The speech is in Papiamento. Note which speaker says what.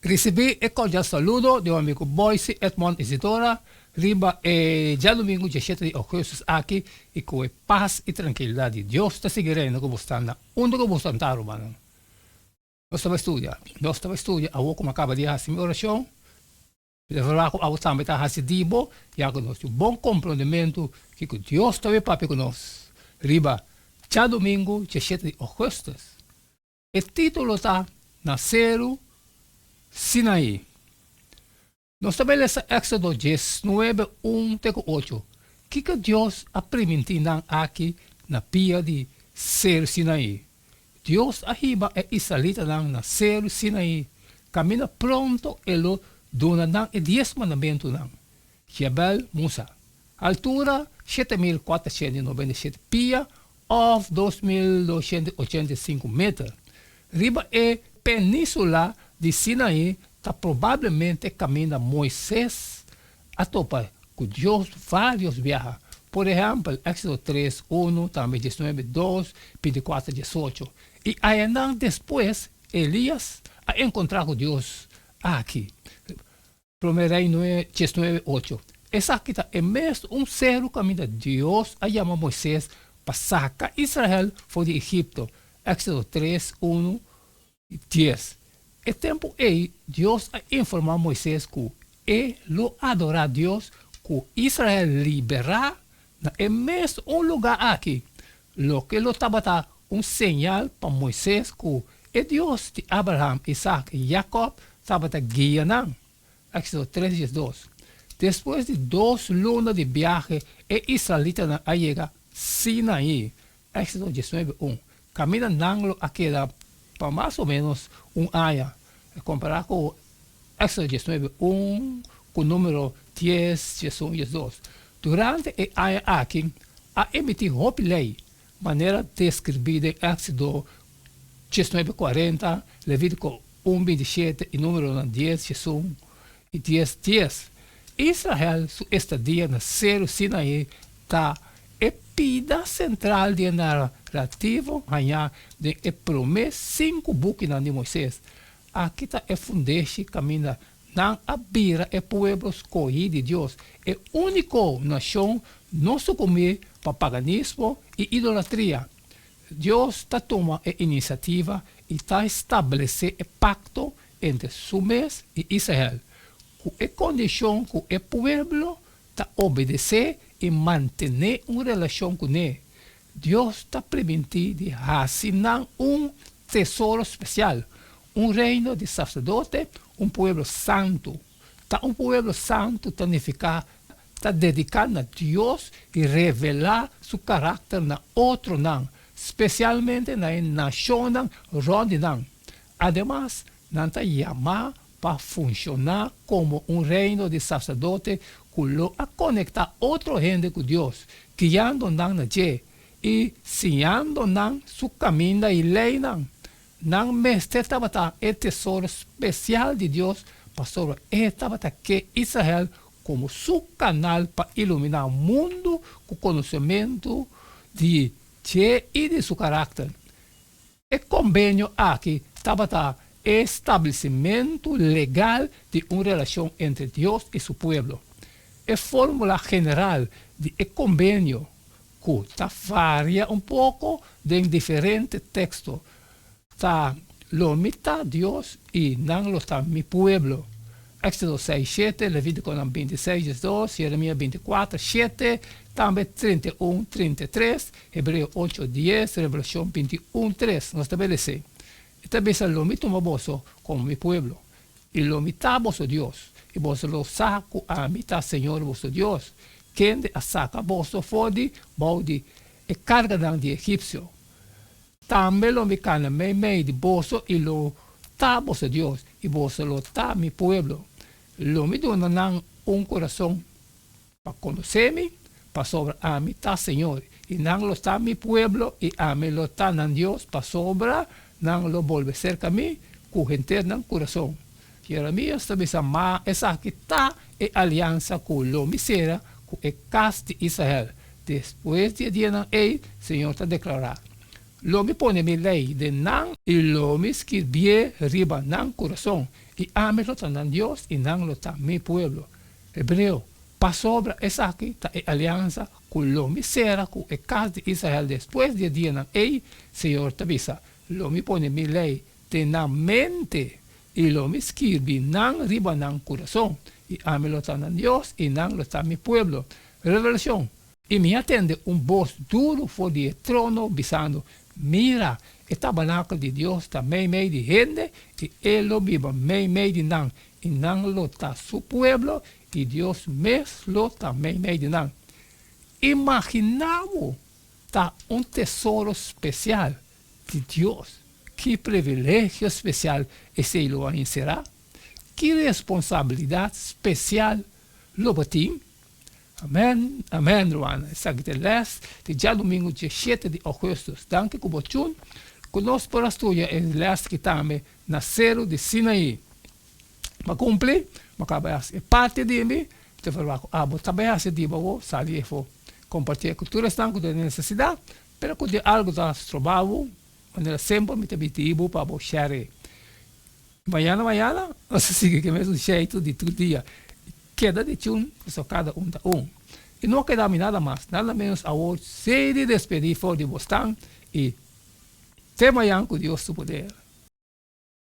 Speaker 1: Risibí e kordial saludo di bo amigu Boyce Edmond Isidora riba e djadumingu diesshete di ougùstùs aki i ku e pas i trankilidat di Dios ta sigui reina ku bo sta na unda ku bo sta ta rumannan. Nos ta bai studia, nos ta bai studia awor ku mi a kaba di hasi mi orashon. Mi ta verwagt ku abo tambe ta hasi di bo, ya ku nos tin bon komprondementu kiko Dios ta bai papia ku nos riba djadumingu diesshete di ougùstùs. E título ta Na Seru Sinaí. Nos ta bai lesa Éksodo diesnuebe, un te ku ocho. Kiko Dios a primintí nan aki na pia di Seru Sinaí? Dios a hiba e israelitanan na Seru Sinaí, kaminda pronto e lo duna nan e Dies Mandamentunan. Jebel Musa. Altura, 7497 pia òf 2285 meter. Riba e península di Sinaí ta probablemente kaminda Moises a topa ku Dios vários biaha. Por ehèmpel, Éksodo tres, unu, tambe diesnuebe, dos, bintikuater, diesocho. I añanan despues, Elías a enkontrá ku Dios aki. Promé Rei nuebe, diesnuebe, ocho. Esaki ta e mes un seru kaminda Dios a yama Moises pa saka Israel for di Egipto, Éksodo tres, unu i dies. E tempu ei Dios a informá Moises ku e lo adorá Dios ku Israel liberá na e mes un lugá aki, loke lo tabata un señal pa Moises ku e Dios di Abraham, Isaac i Jakòb tabata guia nan. Éxodo tres diesdos. Despues di dos luna di biahe e israelitanan a yega Sinaí, Éxodo diesnuebe un, kaminda nan lo a keda pa mas o ménos un aña, kompará ku Éxodo diesnuebe un ku Número dies, diesun, diesdos. Durante e aña aki a emití hopi lei, manera deskribí den Éxodo diesnuebe kuarenta, Levítiko un bintishete i Númeronan dies, diesun i dies, dies. Israel su estadia na Seru Sinaí ta e pida sentral di e narativo hañá den e promé sinku bukinan di Moisés. Aki ta e fundeshi kaminda nan a bira e pueblo skohí di Dios, e úniko nashon no sukumbí pa paganismo i idolatria. Dios ta tuma e inisiativa i ta establesé e pakto entre su mes i Israel, ku e kondishon ku e pueblo ta obedesé i mantené un relashon kuné. Dios ta primintí di hasi nan un tesoro spesial, un reino di saserdote, un pueblo santu. Ta un pueblo santu ta nifiká ta dediká na Dios i revelá su karakter na otronan, spesialmente na e nashonnan rònt di nan. Ademas, nan ta yamá pa funshoná komo un reino di saserdote ku lo a konektá otro hende ku Dios, guiando nan na dje i siñando nan su kaminda i leinan. Nan mester tabata e tesoro spesial di Dios pasobra e tabata ke Israel komo su kanal pa iluminá mundu ku konosementu di dje i di su karakter. E kombenio aki tabata e stablesimentu legal di un relashon entre Dios i su pueblo. E fórmula general di e kombenio, ku ta varia un poko den diferente teksto, ta, Lo mi ta Dios i nan lo ta mi pueblo. Éxodo seis, shete, Levíticonan bintiseis, diesdos, Jeremías bintikuater, shete, tambe 31, 33, Hebreo ocho, dies, Revelashon bintiun, tres. Nos ta bai lesa. E ta bisa, Lo mi tuma boso komo mi pueblo, i lo mi ta boso Dios, i boso lo sa ku ami ta Señor boso Dios, kende a saka boso for di bou di e karganan di egipsio. Tambe lo mi kana meimei di boso i lo ta boso Dios, i boso lo ta mi pueblo. Lo mi duna nan un kurason pa konosé mi, pasobra ami ta Señor, i nan lo ta mi pueblo i ami lo ta nan Dios, pasobra nan lo bolbe serka mi ku henter nan kurason. Jeremías ta bisa, Ma esaki ta e aliansa ku lo mi sera ku e kas di Israel despues di e dianan ei, Señor ta deklará. Lo mi pone mi lei den nan i lo mi skirbié riba nan kurason, i ami lo ta nan Dios i nan lo ta mi pueblo. Hebreo, Pasobra esaki ta e aliansa ku lo mi sera ku e kas di Israel despues di e dianan ei, Señor ta bisa, Lo mi pone mi lei den nan mente i lo mi skirbi nan riba nan kurason, i ami lo ta nan Dios i nan lo ta mi pueblo. Revelashon. I mi a tende un bos duru for di e trono bisando, Mira, e tabernakel di Dios ta meimei di hende, i e lo biba meimei di nan, i nan lo ta su pueblo, i Dios mes lo ta meimei di nan. Imaginá bo ta un tesoro spesial di Dios! Ki privilegio spesial esei lo a enserá! Ki responsabilidat spesial lo bo tin! Amen, amen rumannan. Esaki ta e les di djadumingu diesshete di augustus. Danki ku bo tjun ku nos por a studia e les aki tambe na Seru di Sinaí. Bo a kumpli, bo a kaba hasi e parti di mi, mi ta verwagt ku abo tambe hasi di bo, sali efo kompartié ku tur esnan ku ta den nesesidat, pero ku tin algu ta stroba bo, manera semper mi ta bidi bo pa bo share. Mañana mañana nos a sigui ku e mesun sheitu di tur dia. Keda di chun pasobra kada un ta un. I no a keda mi nada mas, nada menos awor si di despedí for di bosnan i te mañan ku Dios su poder.